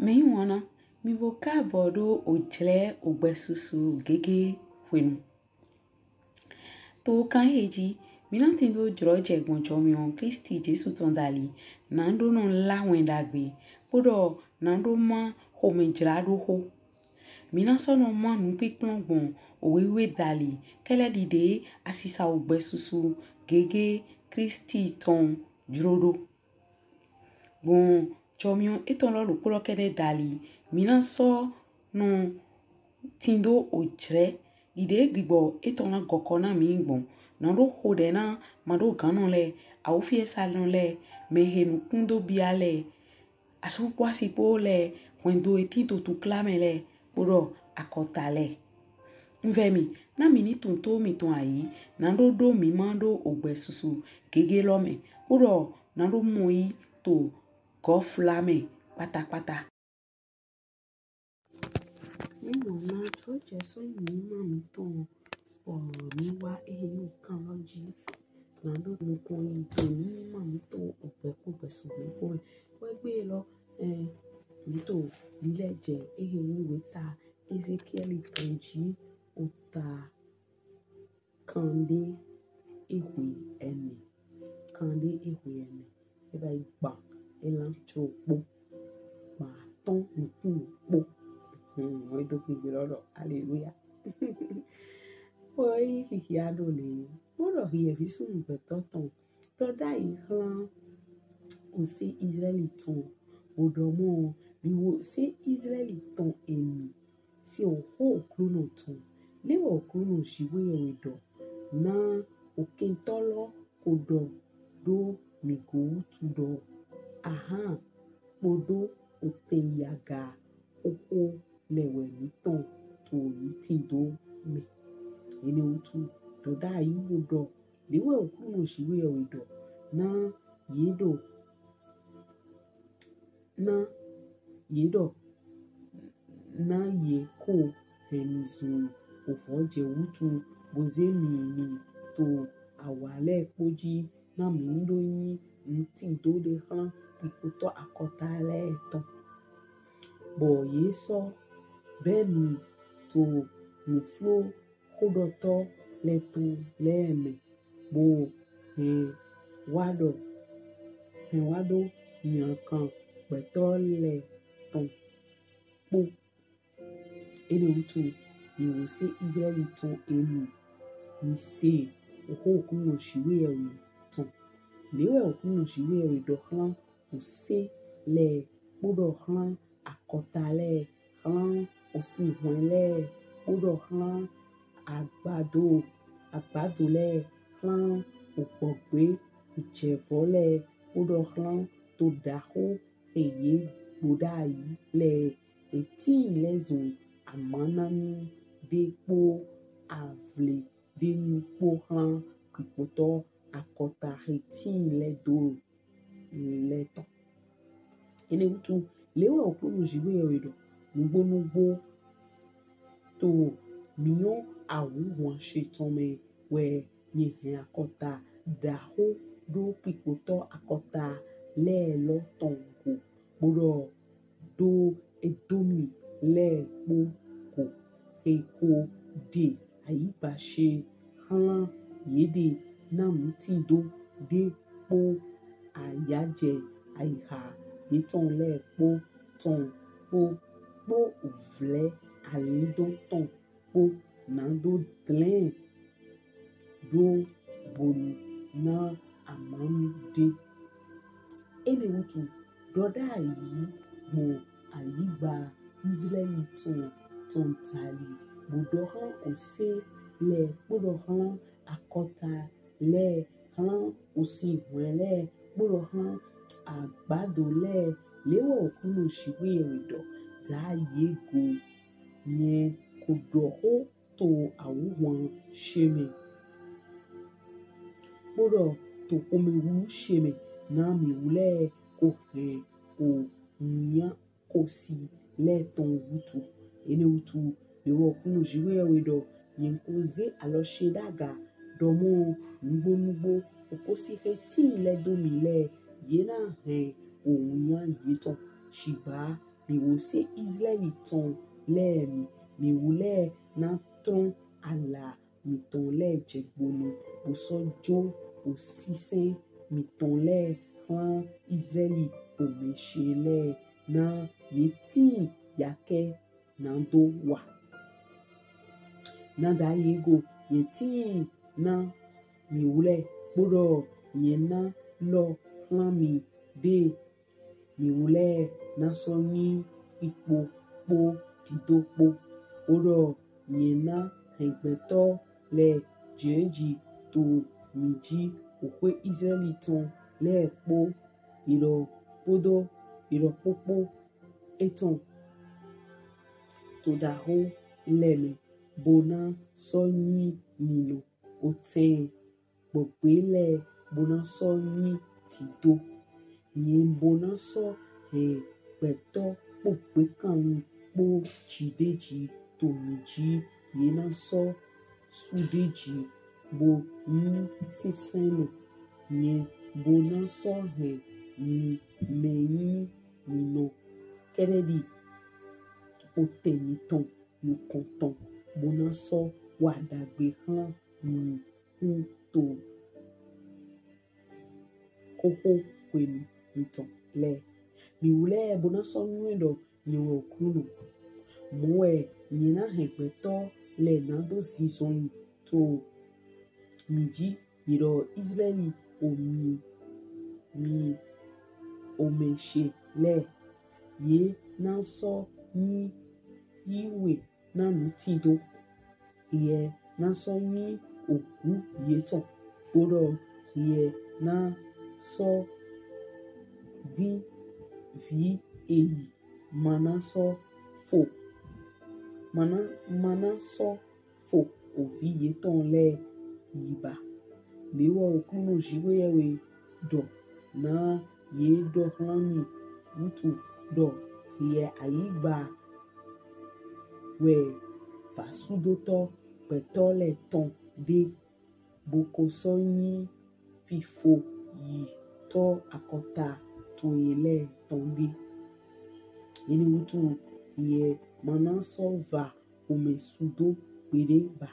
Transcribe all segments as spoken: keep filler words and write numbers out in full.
Mɛyiwanna, mì bo kaabɔ ɖo ojlɛ ogbɛsusu gege hwenu. To kan ehe ji, mí na tindo jlɔjɛ gbɔn jɔmiɔn Klisti Jesu tɔn dali, na ɖo nɔ la wɛn ɖagbe, kpoɖɔ na ɖo ma xomɛjlaɖoxo. Mí na sɔ nɔ ma nukpinkplɔn gbɔn owe wiwe dali, kɛlɛ ɖiɖe asisa ogbɛsusu gege Klisti tɔn jlo ɖo. Gbɔn jɔmiɔn etɔn lɔ ɖokpo lɔ kɛɖɛ dali, mí na sɔ nɔ tindo ojlɛ ɖiɖe gbigbɔ etɔn na gɔkɔ na mí gbɔn. Na ɖo xoɖɛ na maɖogannɔ lɛ, awufiɛsanɔ lɛ, mɛhe nukun do bia lɛ, asu kpo asi kpo lɛ, hwɛndo he tin to tukla mɛ lɛ, kpoɖɔ akɔta lɛ. Un vɛ mì, na mì ni tunwun to mìtɔn ayi, na ɖo ɖo mí ma ɖo ogbɛsusu gege lɔ mɛ, kpoɖɔ na ɖo mɔ yi to gɔfla mɛ kpatakpata. Mí mɔ na jlɔjɛ sɔ nyi mima mítɔn, bɔ mí wa ehe nyi okan lɔ ji. Na ɖo nukɔn yi to nyi mima mítɔn ogbɛ kpo gbɛsugbɛ kpo mɛ. Wɛ gbe lɔ, ɛ, mí to lilɛ jɛ ehe nyi weta Ezekiɛli tɔn ji, ota kanɖe ehwe ɛnɛ. Kanɖe ehwe ɛnɛ. E ba yi gban elan jlo kpo. Gban atɔn nukun kpo. Hmm, wɛ do kpigbe lɔ ɖɔ. Aleluya. Wɛ yi xixia ɖo le. Kpoɖɔ hiɛ vi sunnu gbɛtɔ tɔn. Ɖɔ ɖayi xlan ose Izlaɛli tɔn, bo ɖɔ mɔ, mì wo ose Izlaɛli tɔn emi, se oxo Oklunɔ tɔn. Le wɛ Oklunɔ Jiwheyɛwhe ɖɔ, na okɛntɔ lɔ ko ɖɔ ɖo mì go wutu ɖɔ, ahan, kpodo otɛn yaga oxo lɛ wɛ mítɔn to nutindo mɛ. Enɛ wutu, ɖɔ ɖayi bo ɖɔ, le wɛ Oklunɔ Jiwheyɛwhe ɖɔ, na ye ɖɔ, na ye ɖɔ, na ye ko hɛn mì zun ovɔjɛ wutu, bo ze mì mì to awa lɛ kpo ji, na mì ni ɖo nyi nutindo ɖe xlan kpikpotɔ akɔta lɛ tɔn. Bɔ ye sɔ bɛ mì to nuflo xoɖɔtɔ lɛ tɔn lɛ mɛ, bo hɛn wa ɖɔ, hɛn wa do nylankan gbɛtɔ lɛ tɔn kpo. Enɛ wutu, mì wo ose Izlaɛli tɔn emi, mì se oxo Oklunɔ Jiwheyɛwhe tɔn. Le wɛ Oklunɔ Jiwheyɛwhe ɖɔ xlan ose lɛ kpoɖɔ xlan akɔta lɛ, xlan osin hwɛn lɛ kpoɖɔ xlan agbado, agbado lɛ, xlan ogbɔgbe ojɛvɔ lɛ kpoɖɔ xlan to ɖaxo he ye gbo ɖayi lɛ. Etin lɛ zun amananu ɖe kpo avleɖenu kpo xlan kpikpotɔ akɔta he tin lɛ do lɛ tɔn. Enɛ wutu, le wɛ Oklunɔ Jiwheyɛwhe ɖɔ, nugbo nugbo to miyɔn awuhwan ce tɔn mɛ wɛ nyɛ hɛn akɔta ɖaxo ɖo kpikpotɔ akɔta lɛ lɔ tɔn go, kpoɖɔ ɖo Edomi lɛ kpo go, he ko ɖe ayigba ce xlan yeɖe na nutindo ɖe kpo ayajɛ ayixa yetɔn lɛ kpo tɔn kpo kpo vlɛ alindɔn tɔn kpo nado dlɛn ɖo bonu na amanu ɖe. Enɛ wutu, ɖɔ ɖayi gbɔn ayigba Izlaɛli tɔn tɔn dali, bo ɖɔ xlan ose lɛ kpoɖɔ xlan akɔta lɛ, xlan osin hwɛn lɛ kpoɖɔ xlan agbado lɛ, le wɛ Oklunɔ Jiwheyɛwhe ɖɔ, da ye go, nyɛ ko ɖɔ xo to awuhwan ce mɛ kpoɖɔ to xomɛwulu ce mɛ na mìwlɛ ko hɛn owinyan kosi lɛ tɔn wutu. Enɛ wutu, le wɛ Oklunɔ Jiwheyɛwhe ɖɔ, nyɛ ko ze alɔ ce ɖaga ɖɔ mɔ, nugbo nugbo okosi he tin lɛ do mi lɛ, ye na hɛn owinyan yetɔn, shigba mì wo se Izlaɛli tɔn lɛ mì, mìwlɛ na tlɔn ala mìtɔn lɛ jɛgbonu, bo sɔ jo osisɛn mìtɔn lɛ hlan Izlaɛli omɛ she lɛ, na ye tin yakɛ nado wa. Na da ye go, ye tin na mìwlɛ, kpoɖɔ nyɛ na lɔ hlan mì ɖe mìwlɛ na sɔ nyi kpikpo kpo dido kpo. Kpoɖɔ nyɛ na hɛngbɛtɔ lɛ jeji to mì ji, oxwe Izlaɛli tɔn lɛ kpo, yiɖɔ kpodo yiɖɔ kpokpo etɔn toɖaxo lɛ mɛ, bo na sɔ nyi ninɔ, otɛn gbɔgbe lɛ bo na sɔ nyi dido. Nyɛ bo na sɔ hɛngbɛtɔ kpo gbekanlin kpo jiɖeji to mì ji, ye na sɔ suɖeji bo nyi sinsɛnnɔ. Nyɛ bo na sɔ hɛn mì mɛ nyi ninɔ kɛɖɛɖi otɛn mìtɔn nukɔntɔn bo na sɔ wa ɖagbe hlan mì ku to xoxo hwenu mìtɔn lɛ. Mìwlɛ bo na sɔ nywɛ ɖɔ nyɛ wɛ Oklunɔ. Mɔ wɛ nyɛ na hɛngbɛtɔ lɛ nado zinzɔnlin to mì ji, yiɖɔ Izlaɛli omɛ, mì omɛ she lɛ, ye na sɔ nyi yiwe na nutindo. Hiɛ na sɔ nyi ogu yetɔn, kpoɖɔ hiɛ na sɔ din vi eyi ma na sɔ fo, ma na, ma na sɔ fo ovi yetɔn lɛ yi ba. Le wɛ Oklunɔ Jiwheyɛwhe ɖɔ, na ye ɖɔ hlan mì wutu ɖɔ hiɛ ayigba wɛ vasudotɔ gbɛtɔ lɛ tɔn ɖe, bo ko sɔ nyi fifo yi tɔ akɔta towe lɛ tɔn ɖe. Enɛ wutu hiɛ ma na sɔ va omɛ sudo gbeɖe ba,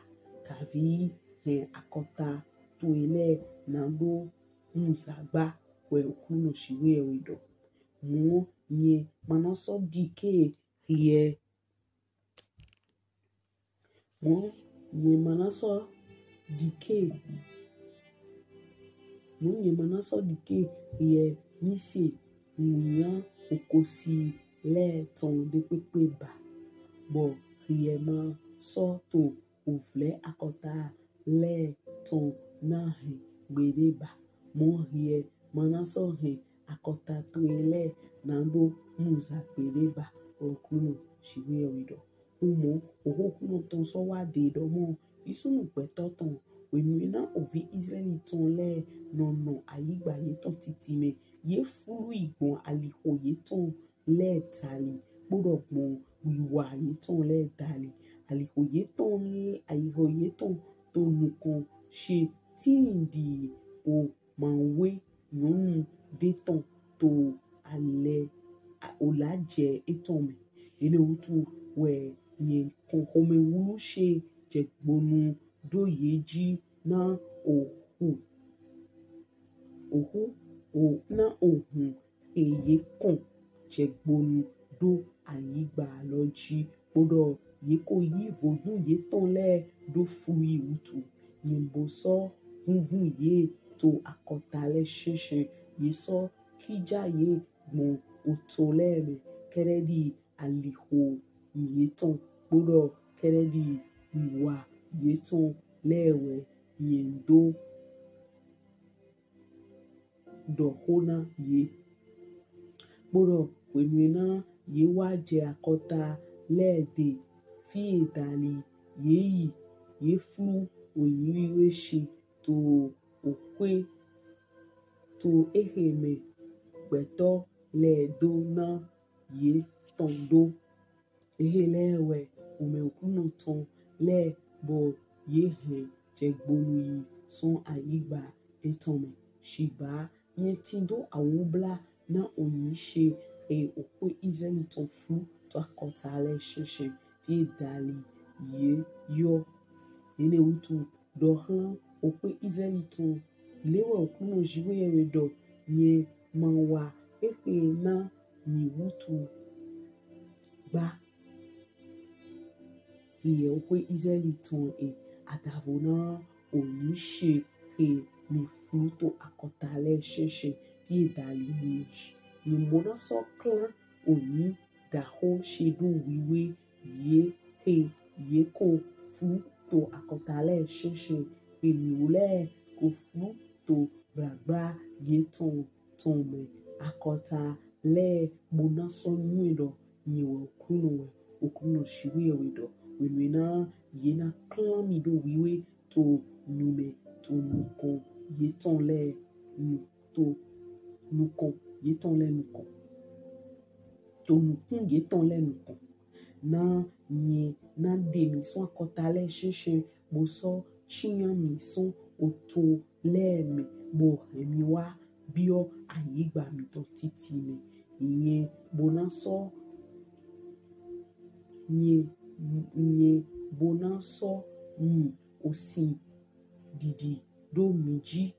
kavi hɛn akɔta towe lɛ nado muzagba, wɛ Oklunɔ Jiwheyɛwhe ɖɔ. Mɔ nyɛ ma na sɔ ɖike hiɛ Mɔ nyɛ ma na sɔ ɖike, mɔ nyɛ ma na sɔ ɖike hiɛ ni se winyan okosi lɛ tɔn ɖekpekpe ba, bɔ hiɛ ma sɔ to ovlɛ akɔta lɛ tɔn na hɛn gbeɖe ba. Mɔ hiɛ ma na sɔ hɛn akɔta towe lɛ nado muza gbeɖe ba, Oklunɔ Jiwheyɛwhe ɖɔ. Humɔ, oxo Oklunɔ tɔn sɔ wa de ɖɔ mɔ, visunnu gbɛtɔ tɔn, hwenu e na ovi Izlaɛli tɔn lɛ nɔ nɔ ayigba yetɔn titi mɛ, ye flu i gbɔn alixo yetɔn lɛ dali, kpoɖɔ gbɔn wiwa yetɔn lɛ dali. Alixo yetɔn, alixo yetɔn to nukɔn ce tin ɖi o mawe nyɔnu ɖe tɔn to alɛ, a, olajɛ etɔn mɛ. Enɛ wutu wɛ nyɛ kɔn xomɛwulu ce jɛgbonu ɖo ye ji na ohu, ohu, o, na ohun he ye kɔn jɛgbonu ɖo ayigba lɔ ji, kpoɖɔ ye ko yi vodun yetɔn lɛ ɖo flu i wutu. Nyɛ bo sɔ vunvun ye to akɔta lɛ shɛnshɛn, ye sɔ kija ye gbɔn oto lɛ mɛ, kɛɖɛɖi alixo yetɔn, kpoɖɔ kɛɖɛɖi wiwa yetɔn lɛ wɛ nyɛ do ɖɔ xo na ye. Kpoɖɔ hwenu e na ye wa jɛ akɔta lɛ de fie dali, ye yi, ye flu oyin wiwe ce to oxwe, to ehe mɛ gbɛtɔ lɛ do na ye tɔn ɖo. Ehe lɛ wɛ omɛ Oklunɔ tɔn lɛ bɔ ye hɛn jɛgbonu yi sɔn ayigba etɔn mɛ. Shigba nyɛ tindo awubla na oyin ce he oxwe Izraɛli tɔn flu to akɔta lɛ shɛnshɛn fi e dali ye yɔ. Enɛ wutu, ɖɔ hlan oxwe Izraɛli tɔn, Le wɛ Oklunɔ Jiwheyɛwhe ɖɔ, nyɛ ma wa exe na mi wutu gba. Hiɛ oxwe Izraɛli tɔn e, adavo na onyi she he mi flu to akɔta lɛ shɛnshɛn fi e dali mi. Nyɛ bo na sɔ klan onyi ɖaxo she ɖo wiwe ye he ye ko flu to akɔta lɛ shɛnshɛn he mi lɛ ko flu to gblagbla yetɔn tɔn mɛ. Akɔta lɛ bo na sɔ nywɛ ɖɔ nyɛ wɛ Oklunɔ wɛ, Oklunɔ Jiwheyɛwhe ɖɔ. Hwenu e na ye na klan mi ɖo wiwe to mi mɛ to nukɔn yetɔn lɛ nu to nukɔn yetɔn lɛ nukɔn to nukun yetɔn lɛ nukɔn. Na nyɛ na ɖe mi sɔn akɔta lɛ shɛnshɛn bo sɔ ciyan mi sɔn oto lɛ mɛ bo hɛn mi wa biɔ ayigba mitɔn titi mɛ. Nyɛ bo na sɔ nyɛ nyɛ bo na sɔ mi osin ɖiɖi ɖo mi ji.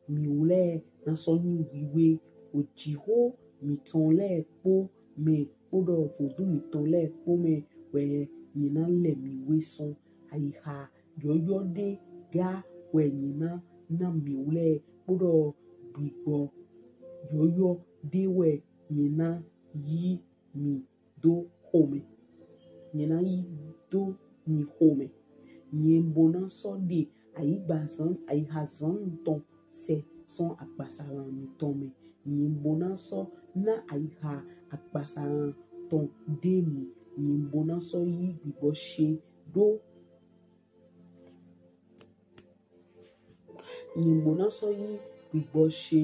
Mi lɛ na sɔ nyi wiwe. Ojixo mitɔn lɛ kpo mɛ kpoɖɔ vodun mitɔn lɛ kpo mɛ wɛ nyɛ na lɛ mi we sɔn. Ayixa yɔyɔ ɖe ga wɛ nyɛ na na mi lɛ kpoɖɔ gbigbɔ yɔyɔ ɖe wɛ nyɛ na yi mi do xomɛ. Nyɛ na yi do mi xomɛ. Nyɛ bo na sɔ ɖe ayigba zan ayixa zan tɔn sɛ sɔn agbasalan mitɔn mɛ. Nyɛ bo na sɔ na ayixa agbasalan tɔn ɖe mi. Nyɛ bo na sɔ yi gbigbɔ she ɖo Nyɛ bo na sɔ yi gbigbɔ she.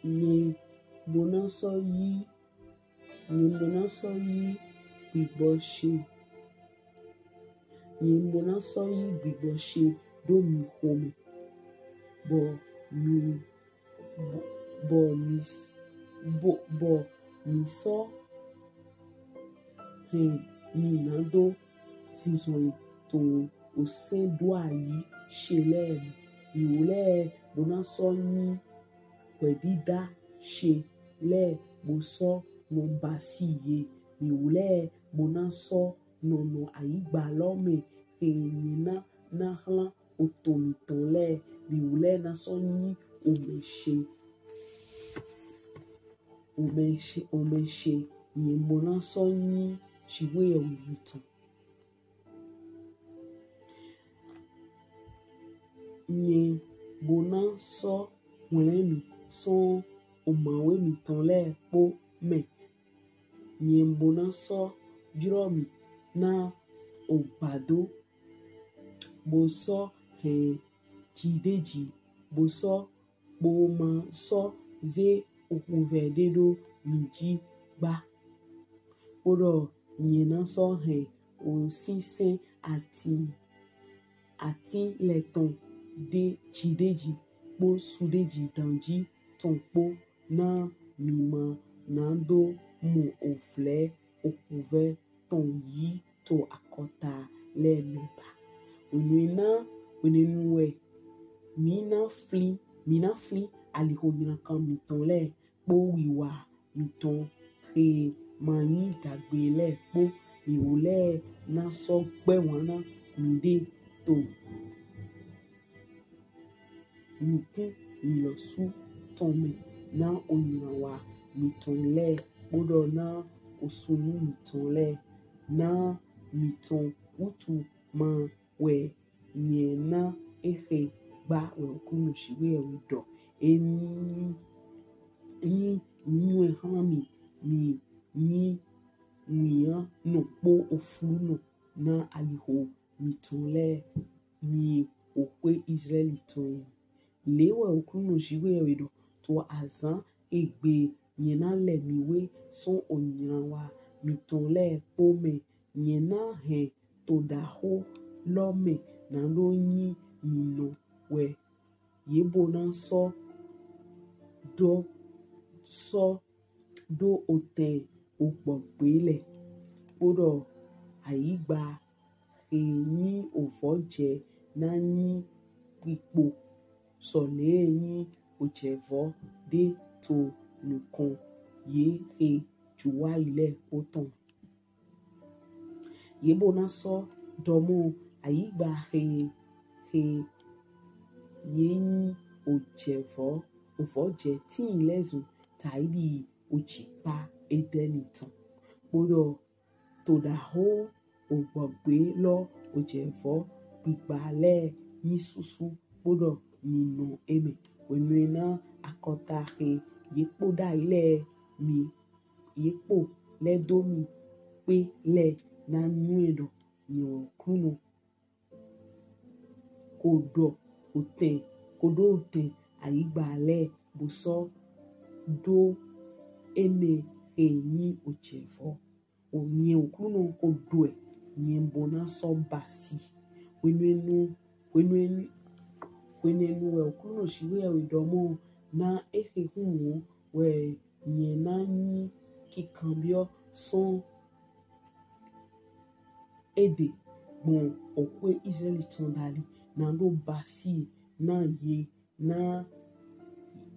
Nyɛ bo na sɔ yi. Nyɛ bo na sɔ yi gbigbɔ she. Nyɛ bo na sɔ yi gbigbɔ she ɖo mi xomɛ. Bɔ mi bɔ mi bɔ bɔ mi sɔ hɛn mi na do zinzɔnlin to osɛn ɖo ayi she lɛ mɛ. Miwo lɛ bo na sɔ nyi hwɛdida she lɛ bo sɔ nɔ basi ye. Miwo lɛ bo na sɔ nɔ nɔ ayigba lɔ mɛ he nyɛ na na hlan oto mitɔn lɛ. Miwo lɛ na sɔ nyi omɛ she. Omɛ she, omɛ she, nyɛ bo na sɔ nyi Jiwheyɛwhe mitɔn. Nyɛ bo na sɔ hwlɛn mi sɔn omawe mitɔn lɛ kpo mɛ. Nyɛ bo na sɔ jlɔ mi na ogbado, bo sɔ hɛn jiɖeji, bo sɔ bo ma sɔ ze ohuvɛ ɖe ɖo mi ji gba. Kpoɖɔ nyɛ na sɔ hɛn osinsɛn atin atin lɛ tɔn ɖe jiɖeji kpo suɖeji danji tɔn kpo na mi ma na do mɔ ovlɛ ohuvɛ tɔn yi to akɔta lɛ mɛ ba. Hwenɛnu wɛ mi na flin mi na flin alixo nylankan mitɔn lɛ kpo wiwa mitɔn he ma nyi dagbe lɛ kpo. Miwo lɛ na sɔ gbɛwanna miɖe to nukun milɔsu tɔn mɛ na onylanwa mitɔn lɛ kpoɖɔ na osunu mitɔn lɛ. Na mitɔn wutu ma wɛ nyɛ na exe gba, wɛ Oklunɔ Jiwheyɛwhe dɔ. Enyi nyi nyi hlan mi, mi nyi winyan nɔ kpo oflu nɔ na alixo mitɔn lɛ, mi oxwe Izlaɛli tɔn e. Le wɛ Oklunɔ Jiwheyɛwhe dɔ, to azan egbe nyɛ na lɛ mi we sɔn onylanwa mitɔn lɛ kpo mɛ, nyɛ na hɛn to ɖaxo lɔ mɛ na ɖo nyi mi nɔ wɛ ye bo na sɔ dɔ sɔ ɖo otɛn ogbɔgbe lɛ, kpoɖɔ ayigba he nyi ovɔjɛ na nyi kpikpo sɔ le nyi ojɛvɔ ɖe to nukɔn ye he juwayi lɛ kpo tɔn. Ye bo na sɔ dɔ mɔ ayigba he he ye nyi ojɛvɔ ovɔjɛ tin lɛ zun taidi ojikpa Edɛni tɔn. Kpoɖɔ toɖaho ogbɔgbe lɔ ojɛvɔ gbigba lɛ nyi susu kpoɖɔ ninɔ emɛ. Hwenu e na akɔta he ye kpo ɖayi lɛ mi ye kpo lɛ do mi kpe lɛ na nywɛ ɖɔ nyɛ wɛ Oklunɔ ko ɖɔ otɛn ko ɖo otɛn ayigba lɛ bo sɔ ɖo enɛ he nyi ojɛvɔ. O nyɛ Oklunɔ ko ɖɔ ɛ, nyɛ bo na sɔ basi. Hwenɛnu hwenɛnu hwenɛnu wɛ Oklunɔ Jiwheyɛwhe ɖɔ mɔ, na ehe huhun wɛ nyɛ na nyi kikanbiɔ sɔn eɖe gbɔn oxwe Izraɛli tɔn dali, na ɖo basi na ye na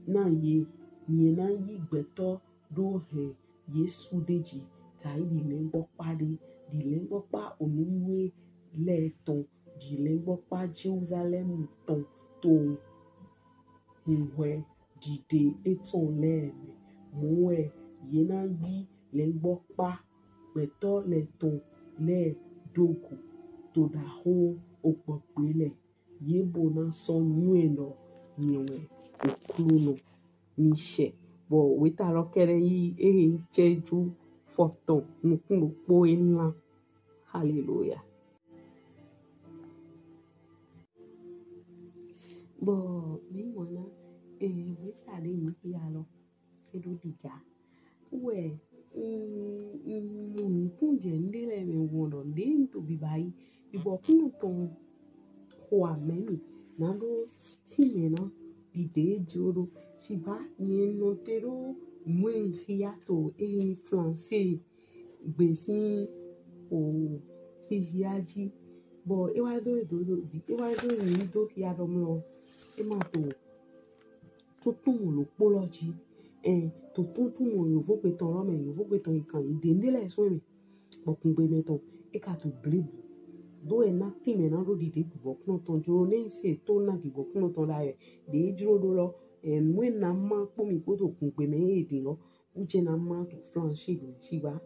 na ye nyɛ na yi gbɛtɔ ɖo hɛn Yesu ɖeji taidi lɛngbɔkpa ɖe, ɖi lɛngbɔkpa onuwiwe lɛ tɔn, ɖi lɛngbɔkpa Jelusalɛmu tɔn to hunhwɛ ɖiɖe etɔn lɛ mɛ. Mɔ wɛ ye na yi lɛngbɔkpa gbɛtɔ lɛ tɔn lɛ ɖo go toɖaho ogbɔgbe lɛ. Ye bo na sɔ nywɛ ɖɔ nyɛ wɛ Oklunɔ ni shɛ. Bɔ weta lɔ kɛɖɛ yi ehe cɛju fɔtɔn nukun ɖokpo e lan. Haleluya. Bɔ mi mɔ na, eh, weta ɖe mi ya lɔ e ɖo ɖiga. Wɛ nukun jɛ nɖe lɛ mɛ wɔn ɖɔ nɖe n to biba yi bibɔ kunu tɔn xɔ amɛ mi na ɖo ti mɛ na ɖiɖe jlo ɖo. Shigba nyɛ nɔte ɖo mɔɛ n xia to e français gbe sin o xixia ji. Bɔ e wa do e do do di e wa do yi do xia ɖɔ mlɔ e ma to tuntun mɔ ɖokpo lɔ ji. Ɛn, to tuntun mɔ yovogbe tɔn lɔ mɛ, yovogbe tɔn yi kan yi ɖe nɖe lɛ sɔn mɛ. Bɔ kungbe mɛ tɔn e ka to blebu. Do e na tin mɛ na ɖo ɖiɖe gbigbɔ kunɔ tɔn jlo ne se to na gbigbɔ kunɔ tɔn ɖa yɛ ɖe jlo ɖo lɔ. Ɛn, nu e na ma kpo mi kpo to kungbe mɛ e din lɔ. Ujɛ na ma to français ɖo shigba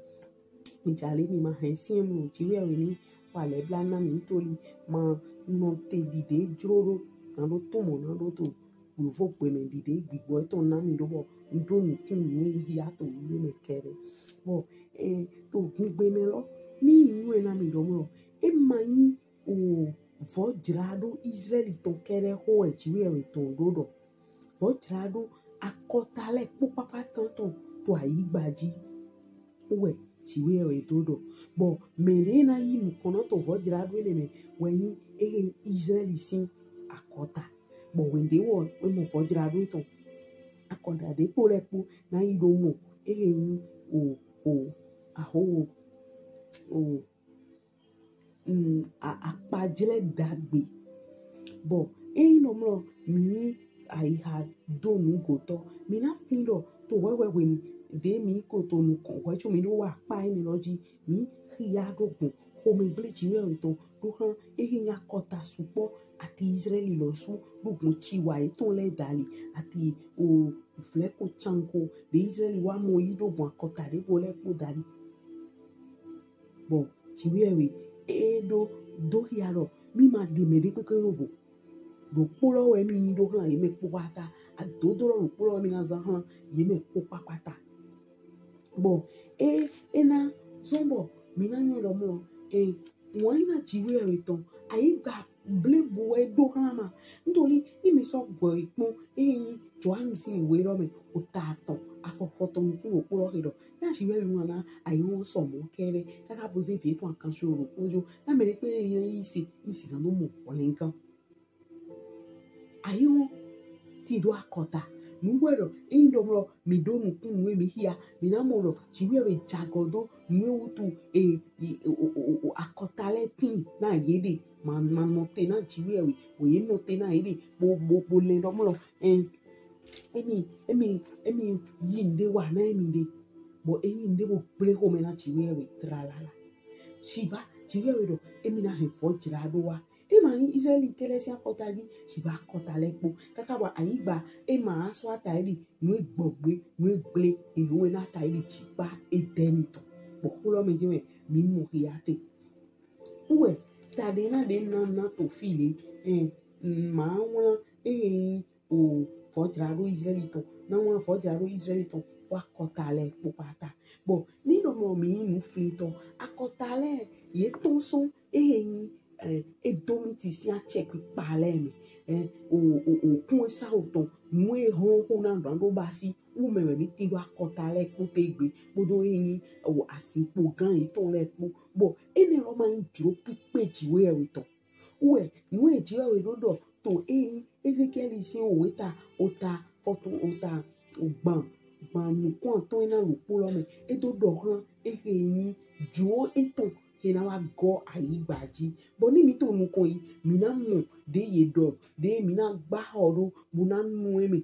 mi jale mi ma hɛn siɛn mlɔ Jiwheyɛwhe ni wa lɛ bla na mi ntoli ma nɔte ɖiɖe jlo ɖo na ɖo to mɔ na ɖo to yovogbe mɛ ɖiɖe gbigbɔ etɔn na mi ɖo bɔ n ɖo nukun nu yi ya to yi mɛ kɛɖɛ. Bɔ eh, to gungbe mɛ lɔ ni nu e na mi ɖɔ mlɔ e ma nyi o vɔjlaɖo Izraɛli tɔn kɛɖɛ xo wɛ Jiwheyɛwhe tɔn ɖo ɖɔ. Vɔjlaɖo akɔta lɛ kpo kpakpa tɔn tɔn to ayigba ji wɛ Jiwheyɛwhe ɖo ɖɔ. Bɔ mɛ ɖe na yi nukɔn na to vɔjlaɖo enɛ mɛ wɛ nyi ehe Izraɛli sin akɔta. Bɔ wɛ ɖe wɔ e mɔ vɔjlaɖo etɔn akɔta ɖe kpo lɛ kpo na yi ɖo mɔ ehe nyi o o aho o mm, a- akpajlɛ ɖagbe. Bɔ eyin nɔ mlɔ mi ayiha do nugotɔ mi na fin ɖɔ to wɛwɛ hwenu ɖe mi ko to nukɔn hwɛ co mi ɖo wa akpa enɛ lɔ ji mi xia ɖo gbɔn xomɛgble Jiwheyɛwhe tɔn ɖo xlan ehe nyi akɔta sukpɔ ati Izraɛli lɔsu ɖo gbɔn ciwa etɔn lɛ dali ati o vlɛ ko can ko ɖe Izraɛli wa mɔ yi ɖo gbɔn akɔta ɖe bo lɛ kpo dali. Bɔ Jiwheyɛwhe e ɖo do xia ɖɔ mi ma ɖe mɛ ɖe kpekpe ɖo vo. Ɖokpo lɔ wɛ mi nyi ɖo xlan ye mɛ kpo kpata. Adodo lɔ ɖokpo lɔ wɛ mi na zan xlan ye mɛ kpo kpakpata. Bɔ e e na zɔn bɔ mi na nyɔ ɖɔ mlɔ e ŋwan yi na Jiwheyɛwhe tɔn ayigba blebu wɛ ɖo xlan ma. Ntoli ni mi sɔ gbɔ yi kpɔn eyin Johanu sin iwe lɔ mɛ ota atɔn afɔ fɔtɔn nukun ɖokpo lɔ xe ɖɔ na Jiwheyɛwhe ŋlɔ na ayiha sɔmɔ kɛɖɛ kaka bo ze vi etɔn akanso ɖokpo jo na mɛ ɖe kpe yi yi se ni sigan do mɔ whlɛngan. Ayiha ti do akɔta Nugbe ɖɔ eyin ɖɔ mlɔ mi ɖo nukun nue mi xia, mi na mɔ ɖɔ Jiwheyɛwhe jagɔ do nue wutu e akɔta lɛ tin na ye ɖe. Ma ma nɔte na Jiwheyɛwhe, o ye nɔte na ye ɖe. Bo bo bo lɛ ɖɔ mlɔ ɛn emi emi emi yi nuɖe wa na emi ɖe, bɔ eyin nuɖe bo gble xomɛ na Jiwheyɛwhe tralala. Shiba Jiwheyɛwhe ɖɔ emi na hɛn vɔjlaɖo wa. E ma yin Islaɛli te lɛ sin akɔta ji, shiba akɔta lɛ kpo. Kaka bɔ ayigba e ma asɔ ata yi ɖi nue gbɔgbe nue gble ehe we na ata yi ɖi jikpa Edɛni tɔn. Bɔ xo lɔ mɛ ji wɛ mi mɔ xia te. Wɛ ta ɖe na ɖe na na to fi le ɛ ma wlan ehe yin o vɔjlaɖo Islaɛli tɔn, na wlan vɔjlaɖo Islaɛli tɔn wa akɔta lɛ kpo kpata. Bɔ ni ɖɔ mlɔ mi yin nuflintɔ, akɔta lɛ ye tɔn sɔn ehe yin Edomiti sin acɛkpikpa lɛ mɛ. O o o kun sa o tɔn nue hɔn xo na ɖɔ ɖo basi wu mɛ wɛ mi tin ɖo akɔta lɛ kpo te gbe kpodo eyin o azinkpo gan yetɔn lɛ kpo. Bɔ enɛ lɔ ma yin jlo kpikpe Jiwheyɛwhe tɔn. Wɛ nue Jiwheyɛwhe ɖo ɖɔ to eyin Ezekiɛli sin owe ta ota fɔtɔn ota gban gban nukun atɔn e na ɖokpo lɔ mɛ, e do ɖɔ xlan ehe yin jlo etɔn he na wa gɔ ayigba ji. Bɔ ni mi to nukɔn yi, mi na mɔ ɖe ye ɖɔ ɖe mi na gba xɔ ɖo bo na nu e mɛ.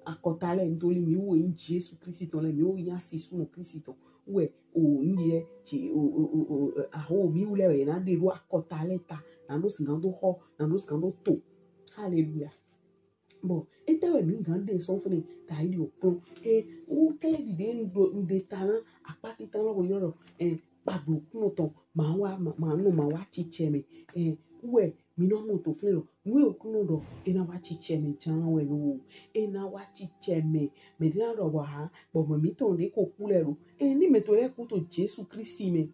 Akɔta lɛ ntoli mi wo yin Jesu Klisti tɔn lɛ, mi wo yin asisunɔ Klisti tɔn wɛ o n yɛ ti o o o o aho mi wlɛ wɛ na ɖe ɖo akɔta lɛ ta na ɖo sigan ɖo xɔ na ɖo sigan ɖo to. Haleluya. Bɔ etɛ wɛ mi gan ɖe sɔn fɛnɛ ta yi ɖi okplɔn e wu kɛlɛ ɖiɖe n ɖo n ɖe ta na akpa titan lɔ ko yɔ ɖɔ ɛ kpagbe Oklunɔ tɔn ma wa ma nɔ ma wa cicɛ mɛ ɛ wɛ mi nɔ mɔ to fɛnɛ lɔ nue Oklunɔ ɖɔ e na wa cicɛ mɛ jan wɛ lo e na wa cicɛ mɛ mɛ ɖe na ɖɔ bɔ ha bɔ mɛ mi tɔn ɖe ko ku lɛ lo ɛ ni mɛ to lɛ ku to Jesu Klisti mɛ.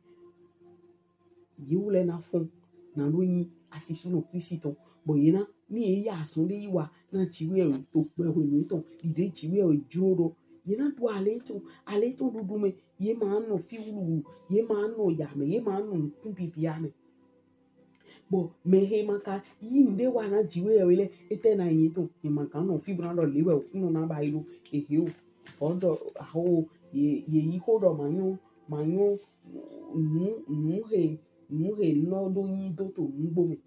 Yewu lɛ na fɔn na ɖo yin asisunɔ Klisti tɔn bɔ ye na ni ye ya azɔn ɖe yi wa na Jiwheyɛwhe to gbɛ hwenu etɔn ɖiɖe Jiwheyɛwhe jlo ɖɔ ye na ɖu ale tɔn ale tɔn ɖuɖu mɛ ye ma nɔ fi wluwlu ye ma nɔ ya mɛ ye ma nɔ nukun bibia mɛ. Bɔ mɛ he ma ka yi nuɖe wa na Jiwheyɛwhe lɛ etɛ na yin etɔn ye ma ka nɔ fi bo na ɖɔ le wɛ Oklunɔ na ba yi ɖo ehe o. Vɔ ɖɔ aho ye ye yi xo ɖɔ ma nyɔ ma nyɔ nu nu he nu he nɔ ɖo yin do to nugbo mɛ.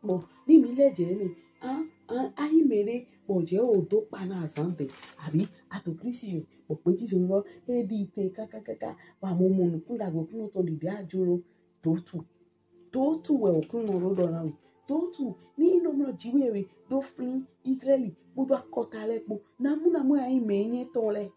Bɔ ni mi lɛ jɛ nɛ a a ayi mɛ ɖe bɔ jɛ o do kpa na azan bɛ abi ato Klisti mɛ bɔ kpe ji zɔn lɔ e ɖi te kakakaka wa mo mo nukun ɖagbe Oklunɔ tɔn ɖiɖe ajo lɔ to tu to tu wɛ Oklunɔ lɔ ɖɔ na we to tu ni nɔ mlɔ Jiwheyɛwhe ɖo flin Islaɛli kpodo akɔta lɛ kpo namu namu ayi mɛ nyɛ tɔn lɛ.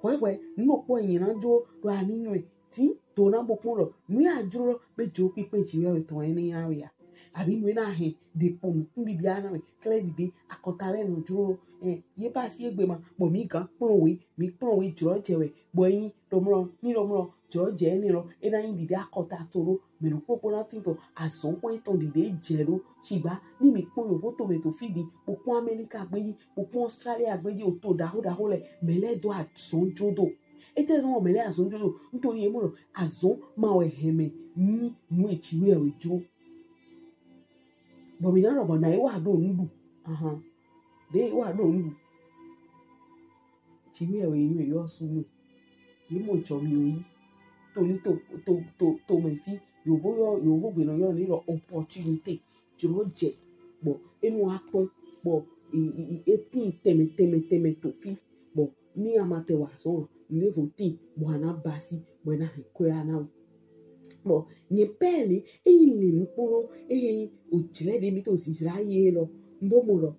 Hwɛhwɛ nu ɖokpo nyɛ na jo ɖo ani nyɔɛ ti to na bo kpɔn ɖɔ nu ya jlo lɔ be jo kpikpe Jiwheyɛwhe tɔn ɛnɛ ya we ya abi nu na hɛn ɖe kpo nukun bibia na we kɛlɛ ɖiɖe akɔta lɛ nɔ jlo lɔ ɛ ye ba si egbe ma bɔ mi gan kplɔn we mi kplɔn we jlo jɛ wɛ bɔ yin ɖɔ mlɔ ni ɖɔ mlɔ jlo jɛ ɛnɛ lɔ e na yin ɖiɖe akɔta to ɖo mɛ ɖokpo kpo na tin tɔn azɔn kpo etɔn ɖiɖe jɛ ɖo. Shigba ni mi kpɔn yovo to mɛ to fi ɖi kpokpɔn Amɛlika gbeji kpokpɔn Australia gbeji o to ɖaho ɖaho lɛ mɛ lɛ do azɔn jo do. Etɛ zɔn mɛ lɛ azɔn jo do ntoli ye mɔ ɖɔ azɔn ma wɛ hɛn mɛ ni nu e Jiwheyɛwhe jlo. Bɔ mi na ɖɔ bɔ na ye wa ɖo nu ɖu ahan ɖe ye wa ɖo nu ɖu. Jiwheyɛwhe yin yɔ su mi. Ye mɔ jɔ mi yi. Toli to to to to mɛ fi yovo yɔ yovo gbe nɔ yɔ ni ɖɔ opportunité. Jlo jɛ bɔ enu atɔn bɔ e e e tin tɛmɛ tɛmɛ tɛmɛ to fi bɔ ni a ma tɛ wa sɔn ne vo tin bɔ a na basi bɔ e na hɛn kɔ ya na o. Bɔ nyɛ pɛ le eyin le nu kpo ɖo eyin o jlɛ ɖe mi to zizra ye lɔ n ɖo mɔ ɖɔ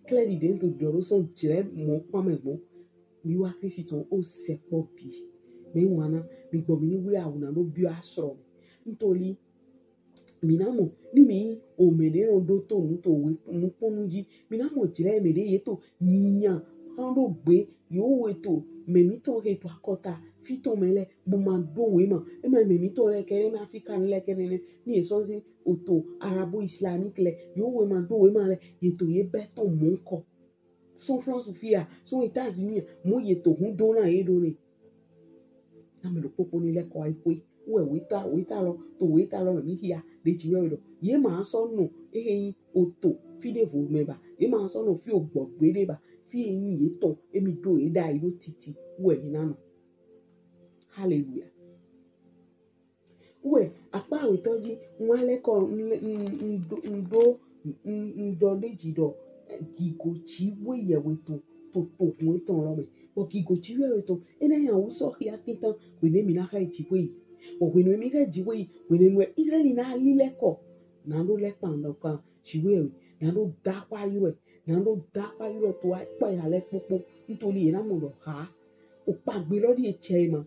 Klɛ ɖiɖe n to ɖɔ ɖo sɔn jlɛ mɔ kpamɛ gbɔn. Mi wa Klisti tɔn o sɛkpɔ bi. Mi wana mi gbɔ mi ni wuli awu na ɖo bi asrɔ. Ntoli mi na mɔ ni mi o mɛ ɖe nɔ ɖo to nu to we nu kpɔnu ji. Mi na mɔ jlɛ mɛ ɖe ye to nyinya xan ɖo gbe yo we to mɛ mi tɔn he to akɔta fi tɔn mɛ lɛ bo ma ɖo we ma. E ma mɛ mi tɔn lɛ kɛ ne ma fi ka ne lɛ kɛ ne ne ni e sɔ si o to arabo islamique lɛ yo we ma ɖo we ma lɛ ye to ye bɛ tɔn mɔ nkɔ. Sɔn France fi ya, sɔn États-Unis ya, mɔ ye to hun do na ye ɖo ne. Na mɛ ɖokpokpo ni lɛ kɔ ayi xwe. wɛ weta weta lɔ to weta lɔ mɛ mi xia ɖe Jiwheyɛwhe ɖɔ ye ma sɔ nɔ ehe nyi oto fi ɖevo mɛ ba, ye ma sɔ nɔ fi ogbɔ gbeɖe ba, fi e nyi yetɔn emi ɖo ye ɖayi ɖo titi wɛ ye na nɔ. Haleluya. Wɛ akpa awetɔ ji ŋwa lɛ kɔ ŋɖo ŋɖɔ ɖe ji ɖɔ gigo Jiwheyɛwhe tɔn to togun etɔn lɔ mɛ. Bɔ gigo Jiwheyɛwhe tɔn enɛ nya wu sɔ xia tintan wɛ ne mi na xa yi Jiwheyɛwhe. Bɔ wɛ ne mi xa yi Jiwheyɛwhe wɛ ne nɔ Israɛli na li lɛ kɔ na ɖo lɛ kpan ɖɔ kan Jiwheyɛwhe na ɖo da xwa yi wɛ na ɖo da xwa yi wɛ to akpa ya lɛ kpokpo ŋtoli ye na mɔ ɖɔ ha okpagbe lɔ ɖi etsɛ ma.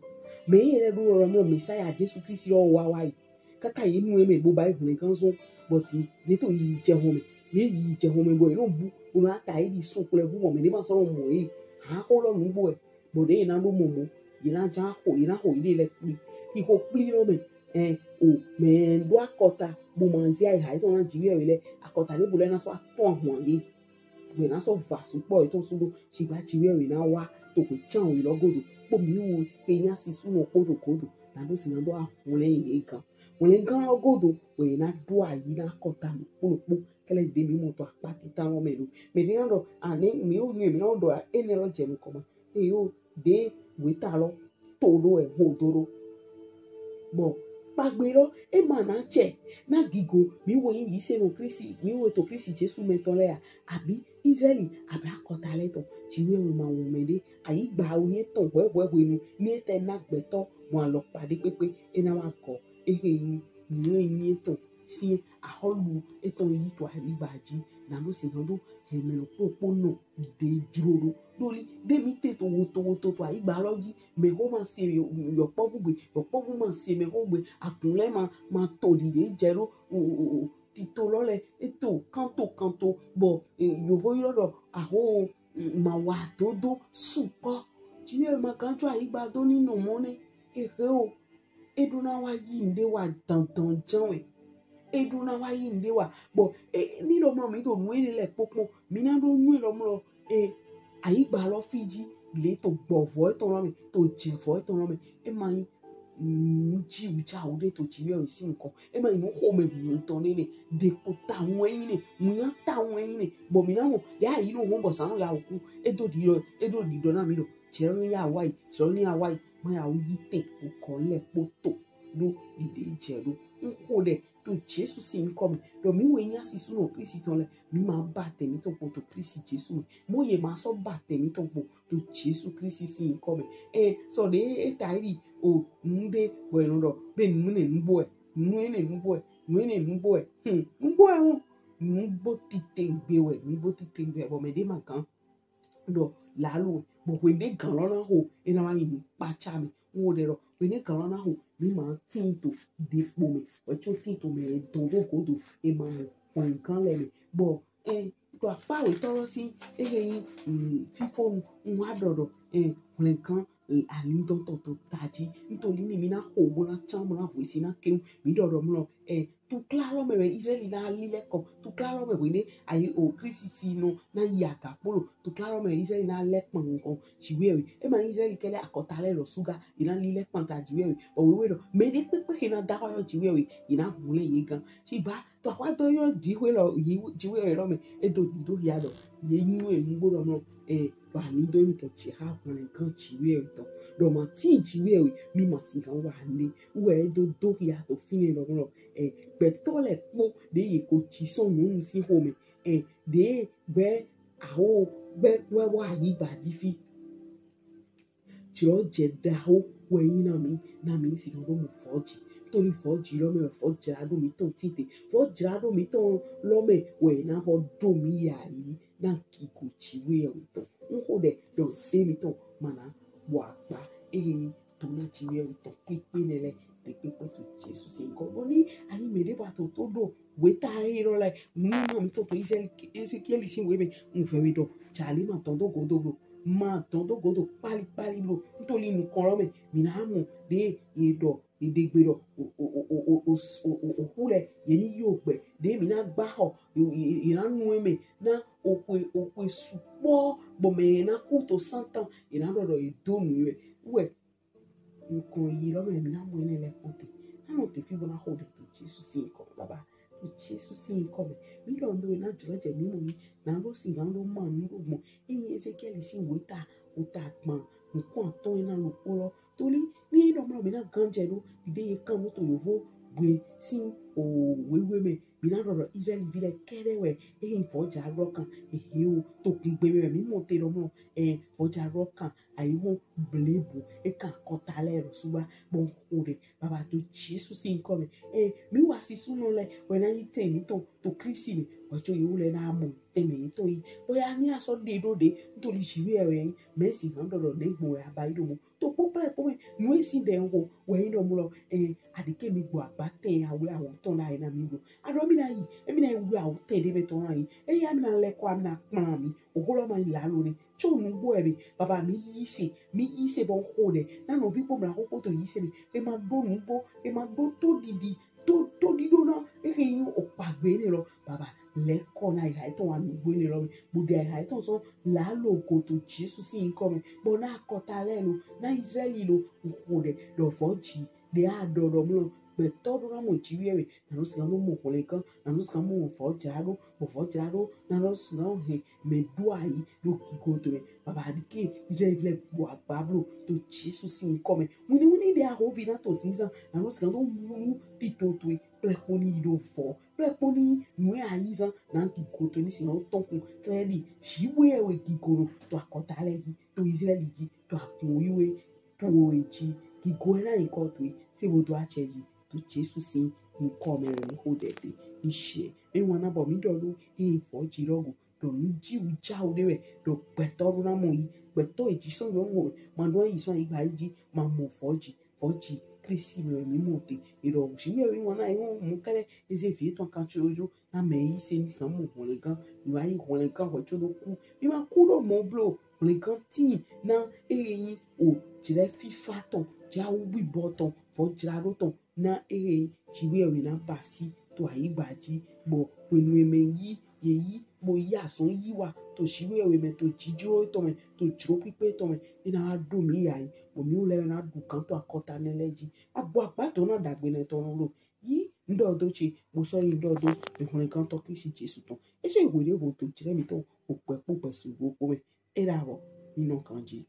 Mɛ yi yɛ lɛ ɖo lɔ mɔ Mɛsaya Jesu Kristi lɔ wa wa yi. Kaka ye nu eme bo ba yi hwlɛngan zɔn bɔti ye to yi jɛ hɔn mɛ. Ye yi jɛ hɔn mɛ bɔ ye nɔ bu o na ta ye ɖi sɔn kplɛ bu mɔ mɛ ne ma sɔ nɔ mɔ ye. Ha xo lɔ nugbo ɛ bɔ ɖe ye na ɖo mɔ mɔ ye na ja xo ye na xo yi ɖe lɛ kpli. Ki xo kpli lɔ mɛ ɛ o mɛ ɖo akɔta bo ma zia yi ha ye tɔ na Jiwheyɛwhe lɛ akɔta ɖe bo lɛ na sɔ atɔ ahwan ye. Wɛ na sɔ va sukpɔ etɔn sudo shigba Jiwheyɛwhe na wa to hwe can we lɔ godo kpo mi wu ke nya sisu nɔ kpo to godo na ɖo si na ɖo ahwlɛn ye gan hwlɛngan lɔ godo wɛ na ɖo ayi na kɔta nukpo nukpo kɛlɛ ɖe mi mɔ to akpa tita lɔ mɛ ɖo mɛ ɖe na ɖɔ ane mi wo nyuɛ mi na ɖɔ enɛ lɔ jɛ nukɔ ma eyo ɖe weta lɔ to ɖo ɛ ho do ɖo. Bɔ kpagbe lɔ e ma na cɛ na gigo mi wo yin yise nɔ Kristi mi wo to Kristi Jesu mɛ tɔn lɛ ya abi Israɛli abi akɔta lɛ tɔn Jiwheyɛwhe ma wo mɛ ɖe ayigba wo nye tɔn hwɛhwɛ hwenu ni etɛ na gbɛtɔ mɔ alɔkpa ɖe kpekpe e na wa gɔ ehe yin nu e yin etɔn si ahɔlu etɔn yi to ayigba ji na ɖo si na ɖo hɛmɛ lɔ kpokpo nɔ ɖe jro ɖo ɖoli ɖe mi te to woto woto to ayigba lɔ ji mɛ xo ma se yɔkpɔvu gbe yɔkpɔvu ma se mɛ xo gbe akun lɛ ma ma to ɖiɖe jɛ ɖo o o o tito lɔ lɛ eto kanto kanto bɔ yovo yi lɔ ɖɔ aho ma wa dodo sukɔ ti yɔ ma kan tsɔ ayigba do ni nɔ mɔ nɛ ehe o e ɖo na wa yi ŋɖe wa dandan jan wɛ e ɖo na wa yi ŋɖe wa bɔ e ni lɔ mlɔ mi ɖo nu ene lɛ kpokpɔ mi na ɖo nu lɔ mlɔ e ayigba lɔ fi ji le to gbɔvɔ etɔn lɔ mɛ to jɛvɔ etɔn lɔ mɛ e ma yi nu ji wu ja wu ɖe to ji yɔ si nkɔ e ma yi nu xɔmɛ wu tɔn ne ne ɖe ko ta ŋu eyi ne ŋu ya ta ŋu eyi ne bɔ mi na mɔ ya yi no hɔn bɔ sa no ya oku e do ɖi lɔ e do ɖi dɔ na mi ɖo jɛ nu ya wa yi jɛ nu ya wa yi ma ya wu yi te okɔ lɛ kpo to ɖo ɖiɖe jɛ ɖo n xo ɖe to Jesu si nkɔ mɛ ɖɔ mi wɛ nya sisu nɔ Kristi tɔn lɛ mi ma ba tɛ mi tɔn kpo to Kristi Jesu mɛ mo ye ma sɔ ba tɛ mi tɔn kpo to Jesu Kristi si nkɔ mɛ ɛ sɔ ɖe e ta yi o nu ɖe bɔ e nɔ ɖɔ be nu ne nu bo ɛ nu ne nu bo ɛ nu ne nu bo ɛ hmm nu bo ɛ ŋu nu bo tite gbe wɛ nu bo tite gbe wɛ bɔ mɛ ɖe ma gan ɖɔ lalo wɛ bɔ wɛ ɖe gan lɔ na ho e na wa yi nu kpatsa mɛ n wo ɖe ɖɔ wɛ ɖe gan lɔ na ho mi ma tin to ɖe kpo mɛ wɛ tso tin to mɛ e dɔn do godo e ma mɔ wɛ gan lɛ mɛ bɔ ɛ to akpa wetɔ lɔ si ehe yi fifo nu n wa ɖɔ ɖɔ ɛ wɛ gan alindɔn tɔn to taji ntoli ni mi na xo bo na tsan bo na hwesi na kewu mi ɖɔ ɖɔ mlɔ ɛ tukla lɔ mɛ wɛ Israɛli na li lɛ kɔ tukla lɔ mɛ wɛ ne ayi o Kristi si nɔ na yi aga kpolo tukla lɔ mɛ Israɛli na lɛ kpan ŋkɔ Jiwheyɛwhe e ma Israɛli kɛlɛ akɔta lɛ lɔ suga yi na li lɛ kpan ta Jiwheyɛwhe ɔ wewe ɖɔ mɛ ɖe kpekpe he na da xɔ yɔ Jiwheyɛwhe yi na hun lɛ ye gan si ba to axwa dɔ yɔ Jiwheyɛwhe lɔ yi Jiwheyɛwhe lɔ mɛ e do ɖiɖo ya ɖɔ ye nyu e nugbo ɖɔ mlɔ ɛ ɖɔ alindɔn mi tɔn tsi ha hɔn gan Jiwheyɛwhe tɔn ɖɔ ma ti Jiwheyɛwhe mi ma si gan wa ne wɛ e do do ya to fi ne ɖɔ mlɔ ɛ gbɛtɔ lɛ kpo ɖe ye ko tsi sɔn nyɔnu si xomɛ ɛ ɖe gbɛ aho gbɛ wɛ wa ayigba ji fi jlɔ jɛ ɖaho wɛ yi na mi na mi si ɖo mo vɔji to ni vɔji lɔ mɛ vɔjra ɖo mi tɔn tite vɔjra ɖo mi tɔn lɔ mɛ wɛ na vɔ ɖo mi ya yi na gigo Jiwheyɛwhe tɔn n xo ɖe ɖɔ e mi tɔn ma na bɔ akpa ehe to na Jiwheyɛwhe tɔn kpekpe nɛ lɛ ɖe kpekpe to Jesu si nkɔ bɔ ni anyi mɛ ɖe ba to to ɖo weta yi lɔ lɛ nu ma mi to to Ezekiɛli si wɛ mɛ n vɛ mi ɖɔ jali ma tɔn do godo blo ma tɔn do godo kpali kpali blo ntoli nukɔn lɔ mɛ mi na mɔ ɖe ye ɖɔ ɖeɖegbe ɖɔ oku lɛ ye ni yi ogbɛ ɖe mi na gba xɔ ye na nu eme na oxwe oxwe sukpɔ bɔ mɛ ye na ku to santan ye na ɖɔ ɖɔ ye do nu wɛ wɛ Nukɔn yi lɔ mɛ mi na mɔ enɛ lɛ kpɔn te. Na nɔ te fi bo na xo ɖɛ to Jesu sin yinkɔ mɛ, Baba. To Jesu sin yinkɔ mɛ. Mi ɖɔ ndo na jlɔ jɛ mi mɔ yi. Na ɖo si gan ɖo ma nu ɖo gbɔn. Eyin Ezekiɛli sin weta, weta gban nukun atɔn e na lo kpo lɔ. Toli mi ɖɔ mlɔ mi na gan jɛ ɖo ɖe ye kan nu to yovo gbe sin o wewe mɛ. Mi na ɖɔ ɖɔ Israɛli vi lɛ kɛɖɛ wɛ eyin vɔja lɔ kan ehe o to kungbe mɛ mi mɔ te ɖɔ mlɔ ɛ vɔja lɔ kan ayi hɔn blebu e kan akɔta lɛ ɖo suba bɔ n xo ɖɛ Baba to Jesu sin yinkɔ mɛ. Ɛ mi wa sisunɔ lɛ wɛ na yi tɛn mi tɔn to Klisti mɛ wɛ co yewu lɛ na mɔ tɛn mɛ yetɔn yi. Bɔ ya ni asɔ ɖe ɖo ɖe ntoli jiwe wɛ mɛ si hàn ɖɔɖɔ ne gbɔn wɛ aba yi ɖo mɔ to kpokpla kpɔ mɛ nu esi ɖe n xo wɛ yi ɖɔ mlɔ ɛ aɖike mi gbɔ agba tɛn awu awu tɔn na yi na mi ɖo aɖɔ mi na yi emi na yi wu awu tɛn ɖe mɛ tɔn na yi eya mi na lɛ kɔ ami na kpla mi oxo lɔ ma yi la lo ne tso nugbo ɛ be Baba mi yi se mi yi se bɔ n xo ɖɛ na nɔvi kpo mla kpokpo to yi se mɛ e ma ɖo nugbo e ma ɖo to ɖiɖi to to ɖiɖo na ehe nyi okpagbe ne lɔ Baba lɛ kɔ na eha etɔn wa nugbo ne lɔ mɛ bo ɖe eha etɔn sɔn la lo go to Jesu sin yinkɔ mɛ bɔ na akɔta lɛ lo na Israɛli lo n xo ɖɛ ɖɔ vɔji ɖe a ɖɔ ɖɔ mlɔ gbɛtɔ ɖo na mɔ jiwe wɛ na ɖo sika mɔ mɔ hwlɛngan na ɖo sika mɔ vɔjla ɖo bɔ vɔjla ɖo na ɖo sika hɛn mɛ ɖo ayi ɖo gigo to mɛ Baba aɖike Israɛli lɛ gbɔ agba blo to Jesu sin yinkɔ mɛ wini wini ɖe ahovi na to zinzan na ɖo sika ɖo wulu tito to e kple kponi yi ɖo vɔ kple kponi nue ayi zan na gigo to ni sika ɖo tɔn kun kɛɖi jiwe wɛ gigo ɖo to akɔta lɛ yi to Israɛli yi to akun wiwe to e ji gigo ɛ na yinkɔ to e se bo do acɛ ji to Jesu sin yinkɔ mɛ wɛ n xo ɖɛ te n shɛ e wana bɔ mi ɖɔ ɖo e vɔji lɔ go ɖɔ nu ji wu jawu ɖe wɛ ɖɔ gbɛtɔ ɖo na mɔ yi gbɛtɔ e ji sɔn yɔ mɔ wɛ ma ɖo yi sɔn ayigba yi ji ma mɔ vɔji vɔji Klisti mɛ wɛ mi mɔ te e ɖɔ jiwe wɛ wana e hɔn mɔ kɛɖɛ eze vi etɔn kan tso jo na mɛ yi se ni sika mɔ hwlɛngan mi wa yi hwlɛngan hwɛ tso ɖo ku mi ma ku ɖo mɔ blo hwlɛngan tin na ehe nyi o jlɛ fifa tɔn jawu bibɔ tɔn vɔjla ɖo tɔn na ehe jiwe wɛ na basi to ayigba ji bɔ hwenu e mɛ yi ye yi bo yi azɔn yi wa to jiwe wɛ mɛ to jijlo etɔn mɛ to jlo kpikpe etɔn mɛ e na wa ɖo mi ya yi bɔ mi lɛ na ɖu kan to akɔta nɛ lɛ ji agbo agba to na ɖagbe nɛ tɔn lo yi n ɖɔ do ce bo sɔ yi n ɖɔ do ehwlɛngantɔ Klisti Jesu tɔn e sɔ yi hwe ɖevo to jlɛ mitɔn okpɛ kpo gbɛ sugbɔ kpo mɛ e ɖa bɔ mi nɔ kan ji.